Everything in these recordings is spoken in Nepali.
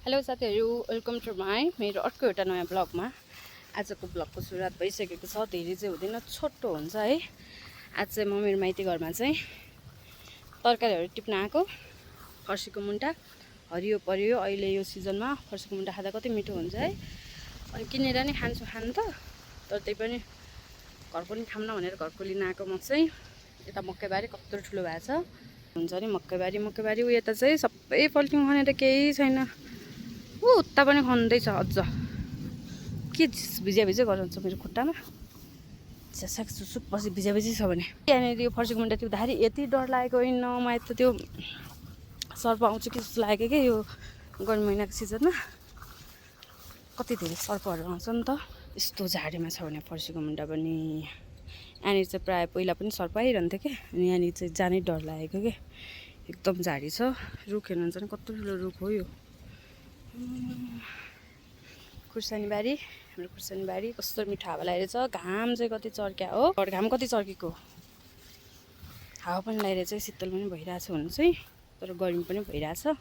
हेलो साथीहरू, वेलकम टु मेरो अर्को एउटा नयाँ ब्लगमा। आजको ब्लगको सुरुवात भइसकेको छ। धेरै चाहिँ हुँदैन, छोटो हुन्छ है। आज चाहिँ म मेरो माइती घरमा चाहिँ तरकारीहरू टिप्न आएको। फर्सीको मुन्टा हरियो परियो। अहिले यो सिजनमा फर्सीको मुन्टा खाँदा कति मिठो हुन्छ है। अनि किनेर नै खान्छु खानु त, तर त्यही पनि घर पनि खाऊँ न भनेर घरको लिन आएको। म चाहिँ यता मकैबारी कत्रो ठुलो भएको छ हुन्छ नि। मकैबारी उयो यता चाहिँ सबै पल्टिङ खनेर केही छैन। उता पनि खन्दैछ अझ। के भिजा गराउँछ मेरो खुट्टामा। साग सुसुक पछि भिजा छ भने यहाँनिर यो फर्सीको मुन्टा टिप्दाखेरि यति डर लागेको होइन। मलाई त त्यो सर्प आउँछ कि जस्तो लागेको कि यो गर्मी महिनाको सिजनमा कति धेरै सर्पहरू आउँछ नि त। यस्तो झाडीमा छ भने फर्सीको मुन्टा पनि। यहाँनिर चाहिँ प्रायः पहिला पनि सर्प आइरहन्थ्यो क्या। अनि यहाँनिर चाहिँ जानै डर लागेको कि एकदम झाडी छ। रुख हेर्नुहुन्छ नि कत्रो ठुलो रुख हो यो। खुर्सानी बारी, हाम्रो खुर्सानी बारी कस्तो मिठो हावा लगाइरहेछ। घाम चाहिँ कति चर्क्या हो, घाम कति चर्केको। हावा पनि लगाइरहेछ, शीतल पनि भइरहेछ हुनु चाहिँ, तर गर्मी पनि भइरहेछ।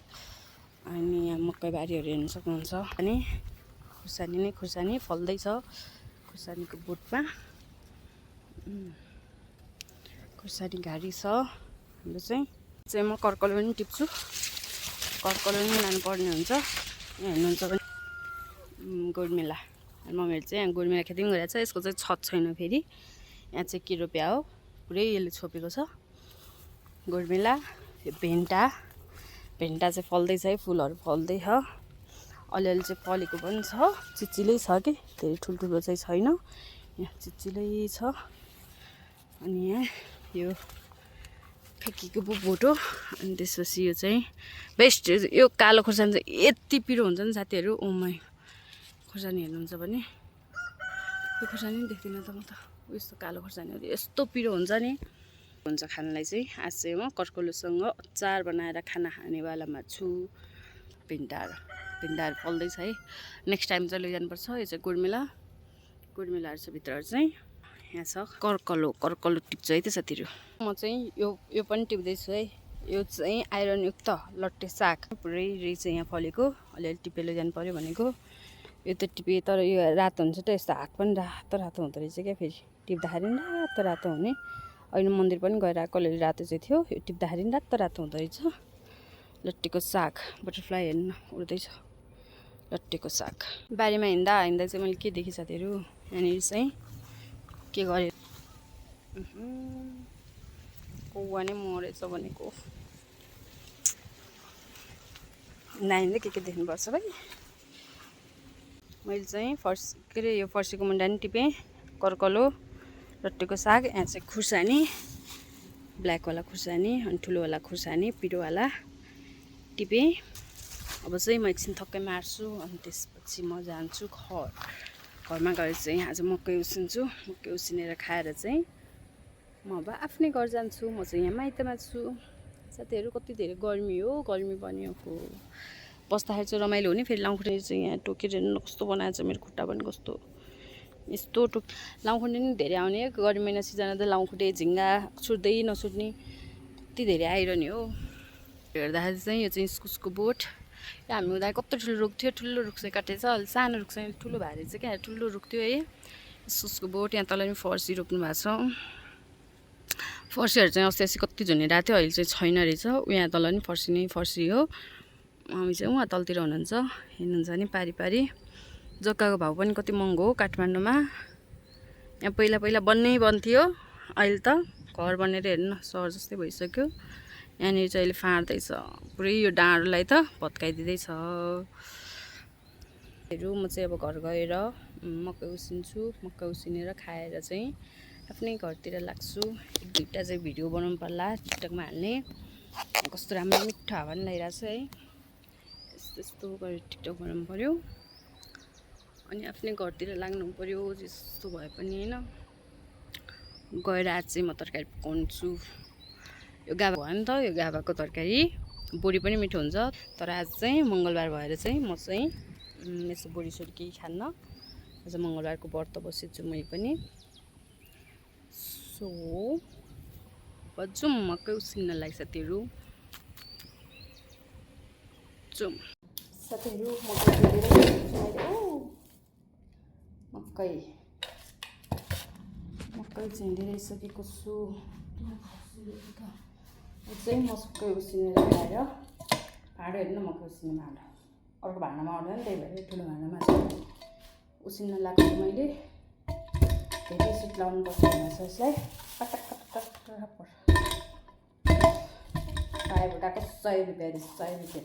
अनि यहाँ मकै बारीहरू हेर्नु सक्नुहुन्छ। अनि खुर्सानी फल्दैछ खुर्सानीको बोटमा। खुर्सानी घारी छ हाम्रो चाहिँ म कर्कलो पनि टिप्छु। कर्कलो पनि लानुपर्ने हुन्छ। यहाँ हेर्नुहुन्छ भने गोडमेला मम्मीहरू चाहिँ यहाँ गोडमेला खेती पनि गरिरहेको छ। यसको चाहिँ छत छैन फेरि। यहाँ चाहिँ के रोप्या हो, पुरै यसले छोपेको छ गोडमेला। यो भेन्टा चाहिँ फल्दैछ है, फुलहरू फल्दैछ। अलिअलि चाहिँ फलेको पनि छ, चिचिलै छ कि धेरै ठुल्ठुलो चाहिँ छैन। यहाँ चिचिलै छ। अनि यहाँ यो फेकीको बोट हो। अनि त्यसपछि यो चाहिँ बेस्ट। यो कालो खुर्सानी चाहिँ यति पिरो हुन्छ नि साथीहरू। ओमाई खुर्सानी हेर्नुहुन्छ भने यो खुर्सानी पनि देख्दिनँ त म त। यस्तो कालो खुर्सानीहरू यस्तो पिरो हुन्छ नि, हुन्छ खानलाई चाहिँ। आज चाहिँ म कर्कलोसँग अचार बनाएर खाना खानेवालामा छु। भिन्डाहरू फल्दैछ है। नेक्स्ट टाइम चाहिँ लैजानुपर्छ। यो चाहिँ गोडमेलाहरू छ भित्रहरू चाहिँ। यहाँ छ कर्कलो टिप्छ है त्यो साथीहरू। म चाहिँ यो पनि टिप्दैछु है। यो चाहिँ आइरनयुक्त लट्टे साग पुरै रहेछ यहाँ फलेको। अलिअलि टिपेर लैजानु पऱ्यो भनेको। यो त टिपे, तर यो रातो हुन्छ त। यस्तो हात पनि रातो हुँदो रहेछ क्या। फेरि टिप्दाखेरि पनि रातो हुने। अहिले मन्दिर पनि गएर आएको, अलिअलि रातो चाहिँ थियो। यो टिप्दाखेरि पनि रातो हुँदो रहेछ। लट्टेको साग, बटरफ्लाई हेर्नु उड्दैछ। लट्टेको साग बारीमा हिँड्दा चाहिँ मैले के देखेँ साथीहरू, यहाँनिर चाहिँ के गरेँ, कौवा नै मरेछ भनेको। नानीले के देख्नुपर्छ भाइ। मैले चाहिँ यो फर्सीको मुन्टा नि टिपेँ, कर्कलो, लट्टेको साग। यहाँ चाहिँ खुर्सानी, ब्ल्याकवाला खुर्सानी, अनि ठुलोवाला खुर्सानी, पिरोवाला टिपेँ। अब चाहिँ म एकछिन थक्कै मार्छु। अनि त्यसपछि म जान्छु घरमा गएर चाहिँ आज मकै उसिन्छु। मकै उसिनेर खाएर चाहिँ म अब आफ्नै घर जान्छु। म चाहिँ यहाँ माइतमा छु साथीहरू। कति धेरै गर्मी हो, गर्मी पनि हो। बस्दाखेरि चाहिँ रमाइलो हुने। फेरि लाउँखुट्टे चाहिँ यहाँ टोकेर हेर्नु कस्तो बनाएको छ। मेरो खुट्टा पनि कस्तो यस्तो लाउँखुट्टे नि धेरै आउने। गर्मी महिना सिजनमा त लाउँखुट्टे झिङ्गा छुट्दै नछुट्ने कति धेरै आइरहने हो। हेर्दाखेरि चाहिँ यो चाहिँ इस्कुसको बोट। यो हामी हुँदा कत्रो ठुलो रुख थियो। ठुलो रुख चाहिँ काटेछ, अलि सानो रुख चाहिँ ठुलो भएर चाहिँ क्या। ठुलो रुख थियो है इस्कुसको बोट। यहाँ तल पनि फर्सी रोप्नु भएको छ। फर्सीहरू चाहिँ अस्ति कति झुनिरहेको थियो, अहिले चाहिँ छैन रहेछ। यहाँ तल पनि फर्सी हो। मम्मी चाहिँ उहाँ तलतिर हुनुहुन्छ, हेर्नुहुन्छ नि पारी। जग्गाको भाउ पनि कति महँगो हो काठमाडौँमा। यहाँ पहिला बन्थ्यो, अहिले त घर बनेर हेर्नु सहर जस्तै भइसक्यो। यहाँनिर चाहिँ अहिले फाँड्दैछ पुरै यो डाँडोलाई त भत्काइदिँदैछ। म चाहिँ अब घर गएर मकै उसिन्छु। मकै उसिनेर खाएर चाहिँ आफ्नै घरतिर लाग्छु। एक दुईवटा चाहिँ भिडियो बनाउनु पर्ला, टिकटकमा हाल्ने। कस्तो राम्रो मिठो हावा पनि लगाइरहेको छ है। यस्तो गरेर टिकटक बनाउनु पऱ्यो। अनि आफ्नै घरतिर लाग्नु पऱ्यो जस्तो भए पनि होइन। गएर आज चाहिँ म तरकारी पकाउँछु। यो गाभा भयो नि त। यो गाभाको तरकारी बोडी पनि मिठो हुन्छ। तर आज चाहिँ मङ्गलबार भएर चाहिँ म चाहिँ यसो बोडीसोडी केही खान्न। आज मङ्गलबारको व्रत बसेछु मैले पनि। सो जाउँ मकै उसिन्नलाई साथीहरू, जाउँ। साथीहरू मकै झिँडेर मकै झिँडिसकेको छु। चाहिँ मकै उसिनेर ल्याएर भाँडो हेर्नु न, मकै उसिने भाँडो अर्को भाँडामा आउँदैन, त्यही भएर ठुलो भाँडामा चाहिँ उसिन्न लाग्छ। मैले धेरै सिट लाउनुपर्छ भनेर यसलाई कटक फ्राइबाट आएको 100 रुपियाँ अरे 100 रुपियाँ।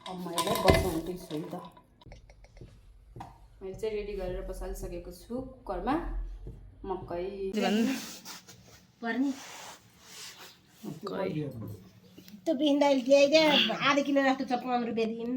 अब मैले बसाउँदै छु है त। मैले चाहिँ रेडी गरेर बसालिसकेको छु कुकरमा मकै पर्ने त्यो बिन्दा ल्याइदे आधा किलो जस्तो छ 15 रुपियाँ दिन।